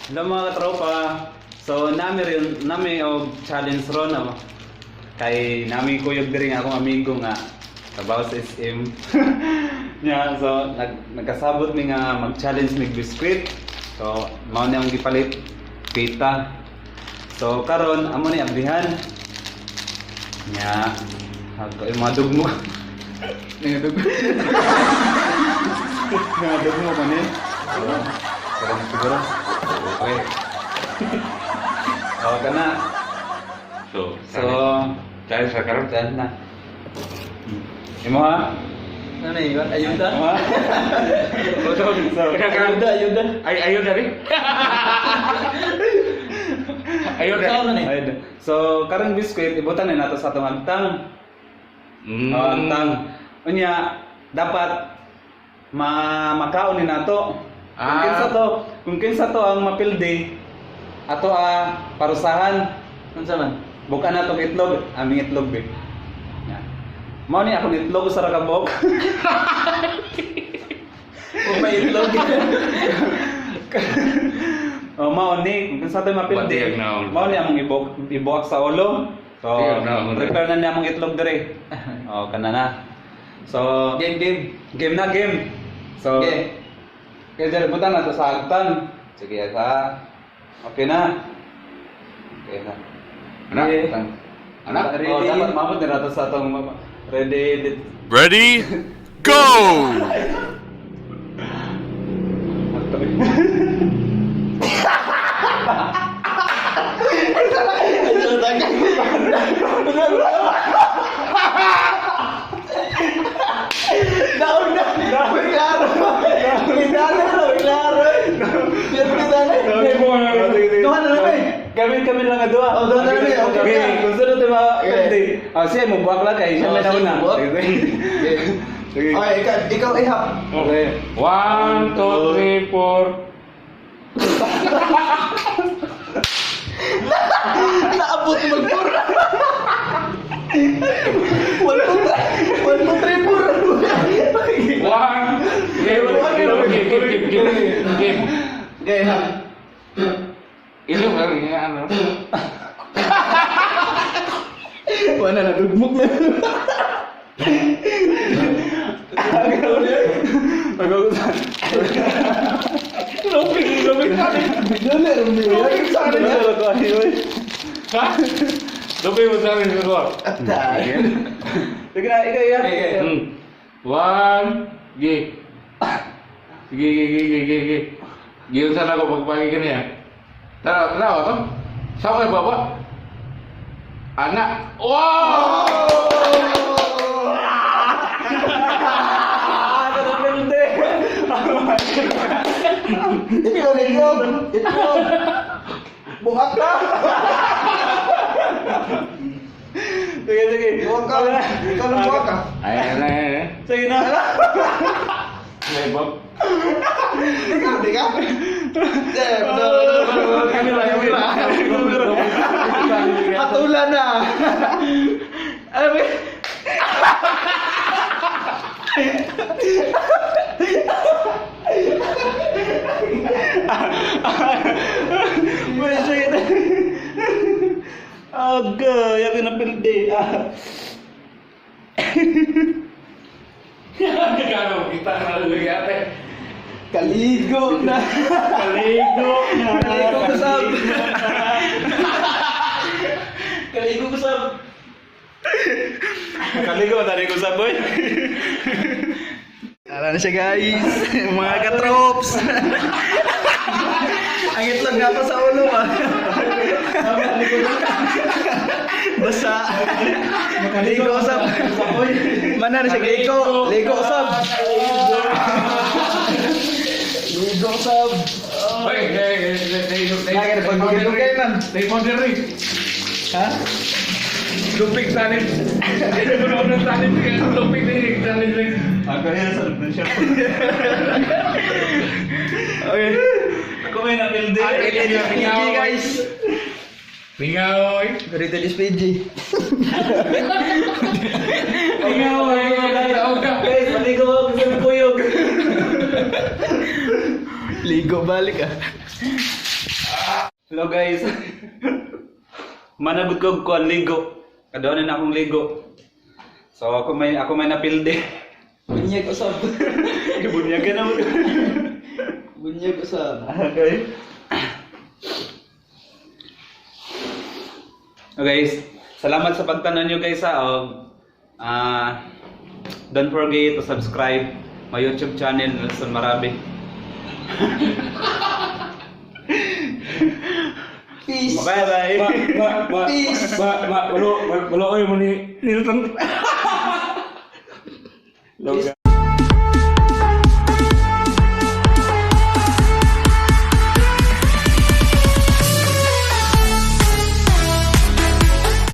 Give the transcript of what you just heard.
Hello, mga katropa. So nami rin nami og challenge ron, no? Kay nami kuyog diri nga akong amigo nga trabaho sa SM. Nya, so nagkasabot mi nga mag-challenge mig biskwit. So mao ni ang gipalit, pita. So karon amo ni ablihan. Nya, ako yung mga dugmo. Mga dugmo. Mga dugmo pa ni. So, karon siguro. Okay. Oh, kana. So, So, challenge sa karon. Saan na? Imo ha? Ano yun? Ayuda? Imo ha? So, Ayuda, ayuda. Ay, ayo dari. Ayo dari. Saan na eh? Ayun. So, karong biskwit ibutan na nato sa atong agtang. Oh, agtang. Unya, dapat ma makaon ni nato. Kung kinsa to ang mapildi, ato a parusahan. Unsa man? Buka na tong itlog, aming itlog be. Ya. Mao ni akong itlog sa rakabok. Kung may itlog. Oh, mao ni kung kinsa to mapildi. Batiyag na. Mao ni among ibok ibuak sa ulo. So, Batiyag na. prepare na niya among itlog dire. Oh, kana na. So, Game, game. Game na game. So, Okay. kaya dyan, punta na to sa agtan. Sige, sa. Okay na. Okay na. Anak, Okay. Butang. anak. Ready? Oh, dapat maabot na nato sa atong ready. Ready? Go! Daon na! May klaro! May klaro! May klaro! Pero na Duha na lang eh. Kami kami lang nga duha. Oh, duha na lang eh. Okay. Okay. Kung sunod di ba? Okay. Ready. Oh, siya mo buwak lang kay siya Oh, may siya nauna. mo buwak. Sige. Sige. Okay, ikaw ihap. Okay. One, two, three, four. Naabot mag-four. One, two, three. One, two, three, four. One. Game, game, game, game, game, game. Okay, ihap. Ilo ba rin ano? Wala na, dugmok na. Magagusan. Lupig, lupig sa akin. Dali, Lupig sa akin. Ha? Lupig mo sa akin siguro. Atay. Sige na, ikaw iya. Okay, okay. One, G. Sige, sige, sige, sige, sige. Giyon sana ako pagpagi kaniya. Tara, tara, to. Sa kay baba. Anak. Wow! Ah, kapilde. Itlog, itlog. Itlog. Buhak ka. Sige, sige. Buhak ka. Ikaw lang buhak ka. Ay, ay, ay, ay. Sige na. May bob. Ikaw, di ka? Kami lang, kami lang. Hatula na. Ano ba? Wait, sige na. Aga, yakin na pilde. Ah. Gano'n, kita na lagi ate. Kaligo na. Kaligo na. Kaligo ko sab. Kaligo ko sab. Kaligo, tari ko sa boy. Tara na siya, guys. Mga katrops. Ang itlog na pa sa ulo ah. Basa. Ligo sab. Mana na siya ligo. Ligo sab. Ligo sab. Hoy, hey, hey, hey, hey, hey. Lagi na pagdugay-dugay man. Take mo diri. Ha? Lupig challenge. Ano ng challenge? Lupig na yung challenge. Ako yan, sarap na siya. Okay. Ako may napilde. Ay, PG, guys. Lingaw, oy. Retail is PG. Lingaw, oy. Ligo balik ah. Hello guys. Managot ko og kuan ligo. Kaduha na akong ligo. So ako may napilde. Bunyag usab. Gibunyagan na mo. Bunyag usab. Okay. Okay guys, salamat sa pagtanan nyo guys ha. Don't forget to subscribe my YouTube channel, Nelson Marabi. Peace. Bye bye. Ma, ma, ma, Peace. ma, ma, malo, malo, malo, oy, mo ni, nilutang. Peace.